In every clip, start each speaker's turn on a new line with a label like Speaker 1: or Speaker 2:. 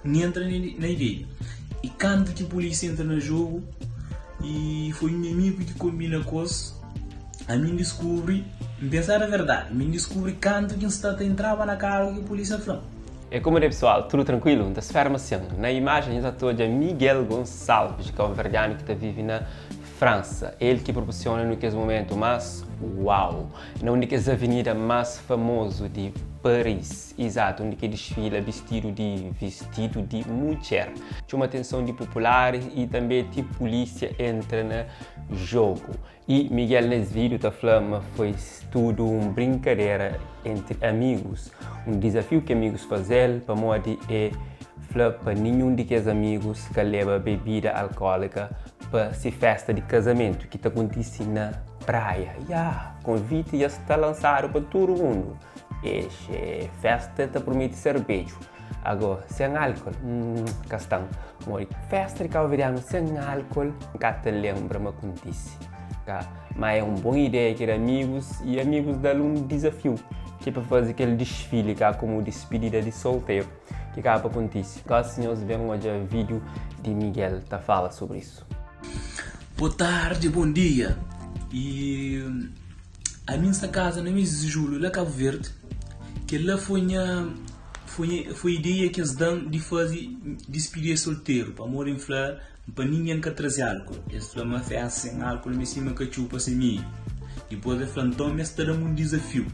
Speaker 1: N entra na ideia. I kantu ki pulísia entra na jogu, i foi un amigu ki konbina kos, ami N diskubri, N pensa éra verdadi, mi N diskubri kantu ki N sta ta entraba na karu ki pulísia fla-m.
Speaker 2: E como de pessoal, tudo tranquilo? N ta spera ma sim. Na imagem nhos ta odja Miguel Gonçalves, cabo-verdiano ki ta vive na França. El ki proporciona nu kes momento mas uau, na un di kes avenida mas famoso di Paris. Exato, undi ki disfila bistidu di vistidu di mudjer. Txoma atenson di popularis y tanbe ti pulisia entra na jogu. Y Miguel nes vídiu ta fla ma foi tudu un brinkadera entri amigus, un dizafiu ki amigus faze-l pamodi e fla pa ninhun di kes amigus ka leba bebida alkólika pa si festa di kazamentu ki ta kontise na praia. Ya, konviti dja sta lansadu pa tudu mundu. Exe festa ta promete ser bedju. Ago, sen álkol? Hum, ka sta-m. Modi festa di kabuverdianu sen álkol, N ka ta lenbra ma kontise. Ka, ma é un bon ideia ki da amigus y amigus da-l un dizafiu ki é pa faze kel disfili ka komu dispidida di solteru ki kaba pa kontise. Gosi nhos ben odja vídiu di Miguel ta fala sobri isu.
Speaker 1: Bo tardi, bon dia. E Ami N sta kaza na mês di julhu la Kabu Verdi. Kel-la foi nha foi nha foi ideia ki es da-m di faze dispidida solteru pamodi N fla pa ningen ka traze álkol. Es fla ma festa sen álkol ma é sima katxupa sen midju. Dipôs es fla nton ma es ta da-m un dizafiu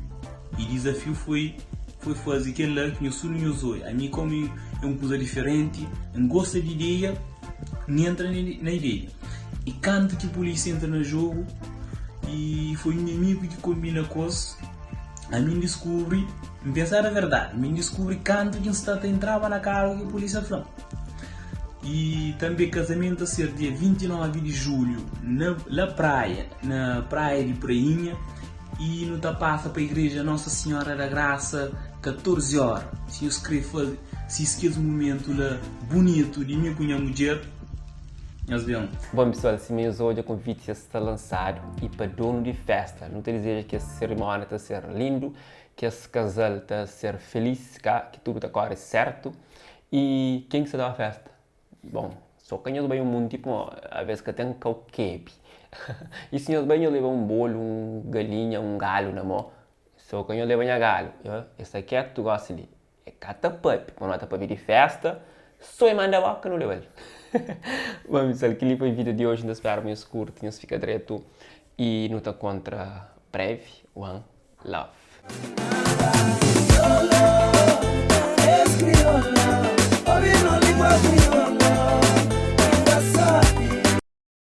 Speaker 1: i dizafiu foi foi faze kel-la ki nhos tudu nhos odja. Ami kómu é un kuza diferenti N gosta di ideia N entra na ideia. I kantu ki pulísia entra na jogu i foi un amigu ki konbina kos, ami N diskubri, N pensa éra verdadi, mi N diskubri kantu ki N sta ta entraba na karu ki pulísia fla-m. I tanbe kazamentu ta ser dia 29 di julhu na la praia, na praia di Prainha i nu ta pasa pa igreja Nossa Senhora da Graça 14 óra. Si nhos kre faze sisti kes mumentu la bunitu di mi ku nha mudjer, Nhos ben.
Speaker 2: Bon pesoal, sima nhos odja konviti dja sta lansadu i pa donu di festa. Nu ta dizeja ki es serimónia ta ser lindu, ki es kazal ta ser felis, ka ki tudu ta kóre sértu. I ken ki sta ta ba festa? Bon, sô ka nhos bai un munti pamodi aves ka ten kau kebi. I si nhos bai nhos leba un bolu, un galinha, un galu na mô. Sô ka nhos leba nha galu. El sta ketu gósi li. E ka ta papia, pa no ta papia di festa, so e manda boka nu leba-l. Bon pessoal, kel-li foi video di oji, N ta spera ma nhos kurti, nhos fika dretu y nu ta kontra brevi. One love.